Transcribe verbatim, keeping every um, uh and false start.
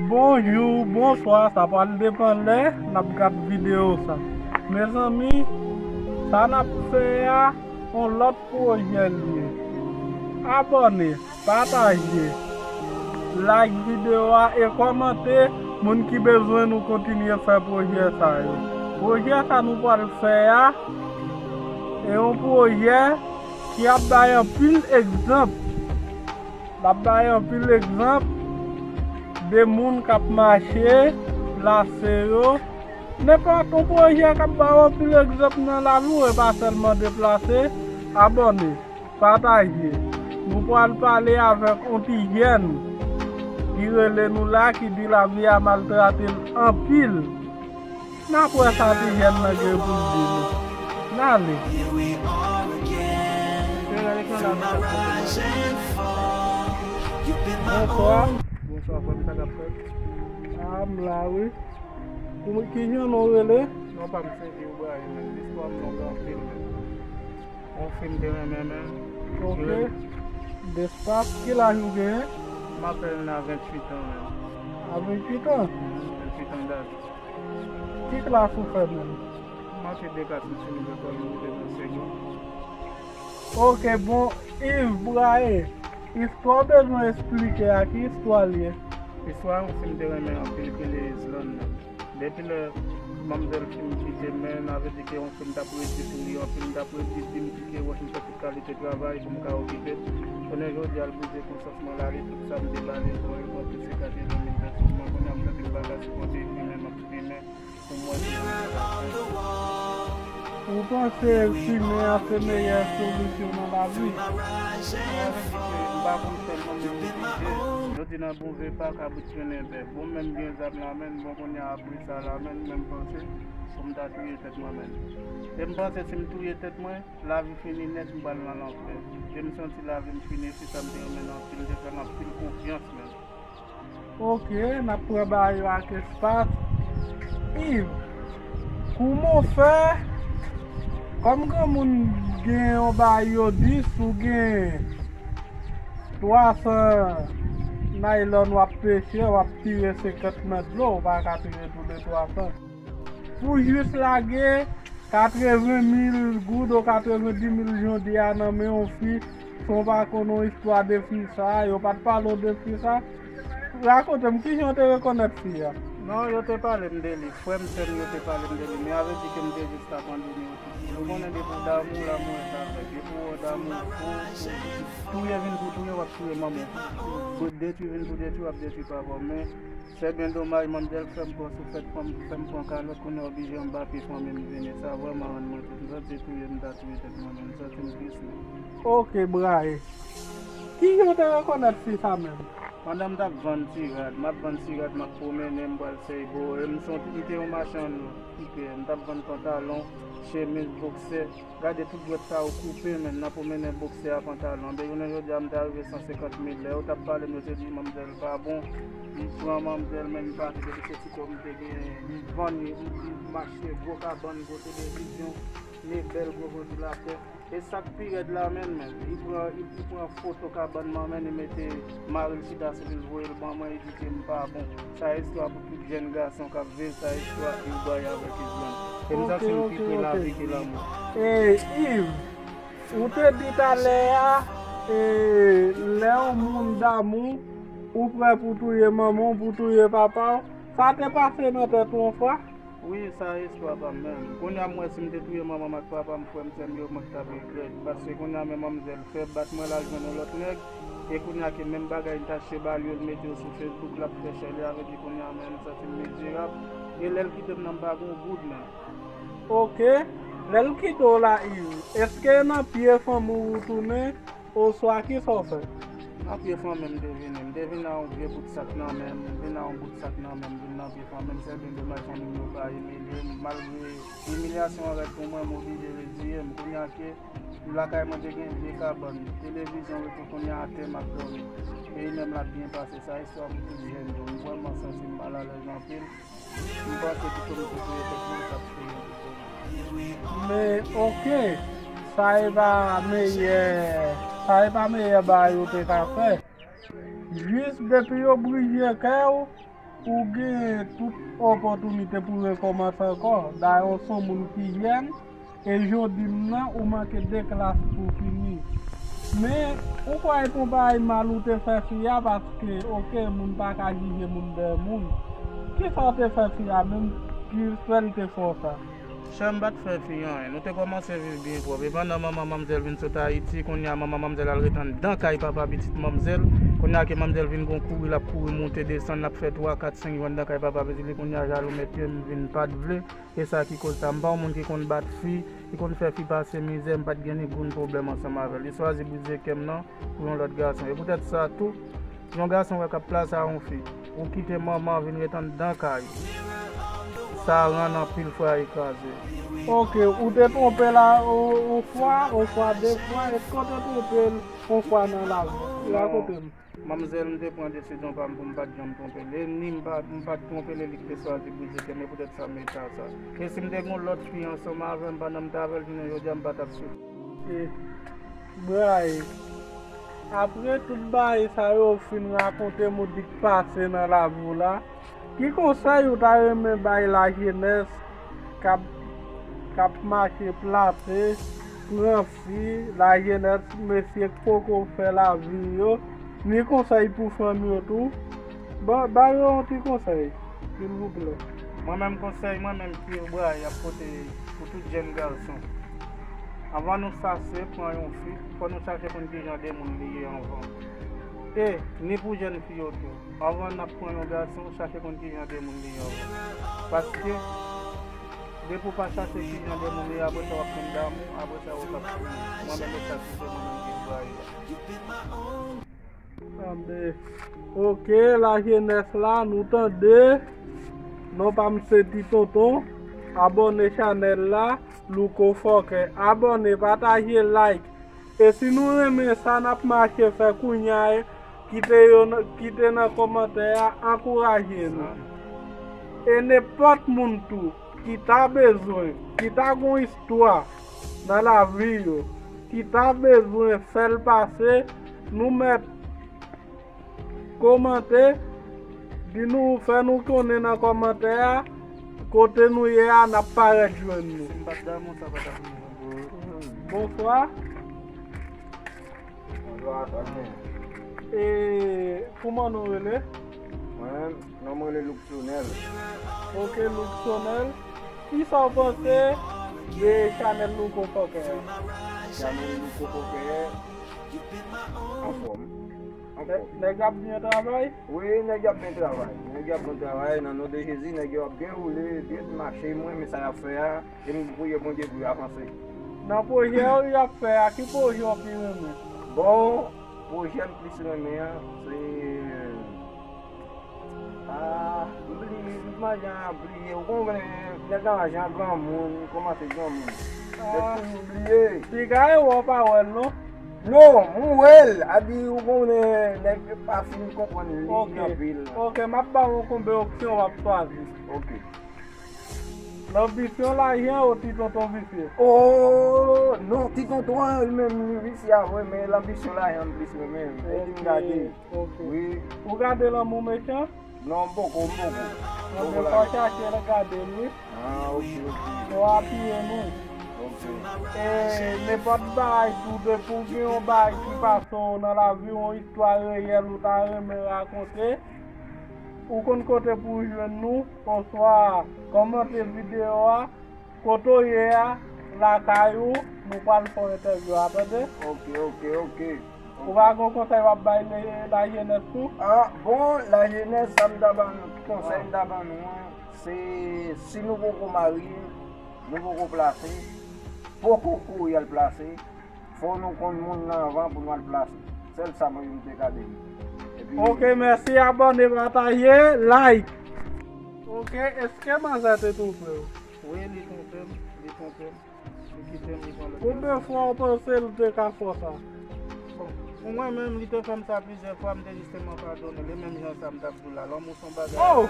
Bonjou, bonswa, sa pral depann lè n ap gad videyo sa. Mezanmi, sa n ap fè a, yon lòt pwojè l ye. Abòne, pataje, like videyo a e kòmante moun ki bezwen nou kontinye fè pwojè sa yo. Pwojè sa nou pral fè a, e yon pwojè ki ap bay anpil egzanp. L ap bay anpil egzanp de moun k ap mache, plase yo. Nenpòt yon pwojè k ap ba w anpil egzanp nan lavi w, e pa sèlman deplase. Abòne, pataje. Nou pral pale avèk yon ti jèn ki rele nou la, ki di lavi a maltrate l anpil. N ap wè sa ti jèn nan gen pou l di nou. N ale. Bonswa. Bonswa, frè m, sa k ap fèt? A, m la, wi. Ki jan non w rele? Non pa m se Ibrahim, men listwa m long anpil, men. Yon fi m te renmen, men. Ok. Despas, ki laj ou genyen? M ap fè l nan venntuit an, men. A venntuit an? Venntuit an daj. Ki klas ou fè menm? M ap fè de klas, m fini lekòl, m rive nan segon. Ok, bon, Yves Brahe, istwa w bezwen eksplike a, ki istwa l ye? Istwa yon fi m te renmen anpil ki rele Islande nan. Depi lè manmzèl fin kite m, men, sa vle di ke yon fi m t ap redi sou li anpil, m t ap redi, di m pike wòch, m fè tout kalite travay pou m ka okipe l. Kounye a jodi a, l brize konsyans mwen, l ale, tout sa m te ba li, bon, li pran plis ke katreven mil pèsòn. Mwen, kounye a, m santi m pa ka sipòte fimen, m ap fimen pou m wè si jan sa ka fèt. Ou panse fimen an se meyè solisyon nan lavi? Mwen, m di ke m pa konn sèlman, men oblije. Yo di nan bon vye pa, kabrit trennen bèf. Bon, menm gen zam la, men bon, kounye a, apre sa la, men, men m panse pou m ta touye tèt mwen, men. E m panse si m touye tèt mwen, lavi fini nèt, m pral nan lanfè. E m santi lavi m fini, fi sa m te renmen anpil, m te fè l anpil konfyans, men. Ok, n ap pran bagay yo ak espas. Yves, kòman w fè? Kòm granmoun gen yon bagay yo di, si w gen twa san naylòn w ap peche, w ap tire senkant nan dlo, ou pa ka tire tou le twa san. Pou jis lage katreven mil goud ou katreven di mil jodi a nan men yon fi, san w pa konn yon istwa de fi sa, yo pa t pale w de fi sa. Rakonte m, kijan w te rekonèt fi a? Non, yo te pale m de li. Frè m, sè m, yo te pale m de li. Men sa vle di ke m te jis abandone yo tout. Ou konnen depi w damou, lanmou e sa fè. Depi w damou, ou, ou, touye vin pou touye, w ap touye manman w. Detwi vin pou detwi, w ap detwi papa w. Men, se byen domaj, manmzèl fè m kò sou fèt, fè m, fè m pran kalòt, kounye a oblije anba pye fanmi m vini. Sa vrèman rann mwen tris. M santi touye m ta touye tèt mwen, men m santi m tris, men. Ok, Brahe. Kijan w te rekonèt fi sa menm? Pandan m t ap vann ti rad, m ap vann ti rad, m ap pwomennen, m pral Sèybo, e m son, m te yon machann koupe, m t ap vann pantalon, chemiz, boksè. Gade tout dwèt sa yo koupe, men, nan pwomennen boksè a, pantalon. Anben, jounen jodi a, m ta rive san senkant mil. Lè yo t ap pale m, yo te di manmzèl pa bon. M pran manmzèl, men m pase depi se ti kòb m te genyen. M vann li, m, m, m achte gwo kabann, gwo televizyon, mebèl, gwo vantilatè. E sa k pi rèd la, men, men, li pran, li, li pran foto kabann manman, li mete mari l chita sou li, l voye l ban mwen, li di ke m pa bon. Sa istwa pou tout jèn gason k ap viv, sa istwa Ibrahim avèk Islande. E m santi m pi pre lavi ke lanmò. E Yves, ou te di talè a, e, lè yon moun damou, ou prè pou touye manman w, pou touye papa w. Sa te pase nan tèt ou yon fwa? Wi, sa istwa pa m menm. Kounye a m wè si m te touye manman m ak papa m, frè m, sè m yo, mwen t ap regrèt. Paske kounye a men manmzèl fè bat mwen, l al jwenn yon lòt nèg. E kounye a ke menm bagay, l t achte ba l yo, l mete yo sou Facebook, l ap fè chè li, sa vle di kounye a men m santi m mizerab. E lè l kite m nan, m pa gen yon goud menm. Ok, lè l kite w la, Yves, èske nan pye fanmi w ou tounen? Oswa kisa w fè? Nan pye fanmi m te vini. M te vin ak yon vye bout sak nan men m. M vin ak yon bout sak nan men m. M vin nan pye fanmi m. Se byen domaj fanmi m yo pa imilye m. Malgre imilyasyon an rèd pou mwen, m oblije reziye m. Kounye a ke lakay mwen te gen vye kabann, televizyon yo tou kounye a atè m ap dòmi. Peyi menm la byen pase. Sa istwa pou tout jèn yo. M vrèman santi m malalèz anpil. M panse pito m te touye tèt mwen, m t ap touye pito m. Men, ok, sa e pa meyè, sa e pa meyè bagay ou te ka fè. Jis depi yo brize kè w, Ou gen tout opòtinite pou rekòmanse ankò. Dayè, w se yon moun ki jèn, e jodi m nan, ou manke de klas pou fini. Men, ou kwè e t on bagay mal ou te fè fi a, paske, oke, moun pa ka jije moun dèyè moun. Kisa w te fè fi a menm ki fè l te fè w sa? Chè, m pa t fè fi anyen. Nou te kòmanse viv byen pwòp. E pandan manman manmzèl vin sot Ayiti, kounye a manman manmzèl al ret anndan kay papa pitit manmzèl. Kounye a ke manmzèl vin gon kouri, l ap kouri monte desann, l ap fè twa, kat, senk jou anndan kay papa pitit li. Kounye a jalou mèt pye m vin pa t vle. E sa ki koz sa. M pa yon moun ki konn bat fi, ki konn fè fi pase mizè, m pa t gen ni goun pwoblèm ansanm avè l. Li chwazi brize kè m nan pou yon lòt gason. E poutèt sa tou, yon gason wè k ap plase a yon fi, ou kite manman vin ret anndan kay. Sa rann anpil fwaye kraze. Oke, ou te twonpe l a, yon, yon fwa, yon fwa, de fwa, èske w te twonpe l yon fwa nan lavi? Rakonte m. Manmzèl, m te pran desizyon pa m pou m pa t janm twonpe l. E ni m pa, m pa t twonpe l, e li ki te chwazi brize kè m, e poutèt sa m eta sa. E si m te gen yon lòt fi ansanm avè m pandan m t avè l, jounen jodi a, m pa t ap soufri. E, bray. Apre tout bagay sa yo ou fin rakonte m, ou di k pase nan lavi w la, ki konsèy ou ta renmen bay lajenès k ap, k ap mache plase, pran fi, lajenès, mesye k poko fè lavi yo, ni konsèy pou fanmi yo tou? Ba, ba yo yon ti konsèy, silvouplè. Mwen menm, konsèy mwen menm ki Bray ap pote pou tout jèn gason. Anvan nou chache pran yon fi, fò nou chache konn ki jan de moun li ye anvan. E, ni pou jèn fi yo tou. Anvan n ap pran yon gason, chache konn ki jan de moun li ye anvan. Paske, depi w pa chache ki jan de moun li ye, apre sa w ap konn damou, apre sa w ap fini. Mwen menm, e sa ki se mwen menm ki Bray la. Tande. Oke, lajenès la, nou tande. Non pa m se Ti Tonton. Abòne chanèl la, Louko Fòkè. Abòne, pataje, like. E si nou renmen sa n ap mache fè kounye a, kite yo n-, kite nan kòmantè a, ankouraje nou. E nenpòt moun tou ki ta bezwen, ki ta gon istwa nan lavi yo, ki ta bezwen fè l pase, nou mèt kòmante, di nou, fè nou konnen nan kòmantè a, kote nou ye a, n ap parèt jwenn nou. Si m pa t damou, sa pa t ap rive. Bonswa. Bonjou, sa byen? E, kòman nou rele? Mwen menm, non mwen rele Luxonel. Oke, Luxonel. Kisa w panse de chanèl Louko Fòkè a? Chanèl Louko Fòkè a, anfòm. Anfòm. Nèg ap byen travay? Wi, nèg y ap byen travay. Nèg y ap byen travay. Nan non de Jezi, nèg yo ap byen woule, byen mache. Mwen renmen sa y ap fè a. E m priye Bondye pou y avanse. Nan pwojè yo y ap fè a, ki pwojè w pi renmen? Bon, pwojè m plis renmen an, se, ah, m bliye, m bliye, ou konprann, nèg lan jan granmoun, kòmanse granmoun. Nèg toujou bliye. Piga e wè w pa wè l non? Non, m wè l, abi ou konnen nèg pa fin konprann li anpil. Oke, m ap ba w yon konbe opsyon w ap chwazi. Oke. Lanbisyon, lajan ou ti tonton visye? Oh, non, ti tonton an, li menm, li visye a vre, men lanbisyon, lajan, m plis renmen. E di m gade. Oke. Wi. Ou gade Lanmou Mechan? Non, m poko, m poko. Anben, fò w chache l gade l, wi. Ah, oke, oke. Fò w apiye nou. Oke. E nenpòt bagay tou, depi w gen yon bagay ki pase w nan lavi w, yon istwa reyèl ou ta renmen rakonte, ou konn kote pou w jwenn nou, oswa kòmante videyo a, kote w ye a, lakay ou, nou pral fè yon entèvyou a, tande? Oke, oke, oke. Ou pa gen yon konsèy w ap bay le-, lajenès tou? Ah, bon, lajenès, sa m ta ban nou, konsèy m ta ban nou an, se si nou poko marye, nou poko plase, poko kouri al plase, fò nou konn moun nan anvan pou nou al plase. Sèl sa mwen menm te ka di nou. Epi oke, mèsi, abòne, pataje, like. Oke, èske manzè te twonpe w? Wi, li twonpe m, li twonpe m. Li kite m, li pran lòt gason. Konbyen fwa w panse l te ka fè w sa? Bon, pou mwen menm, li te fè m sa plizyè fwa, m te jisteman padone l. E menm jan sa m t ap di w la, lanmou se yon bagay. Oh!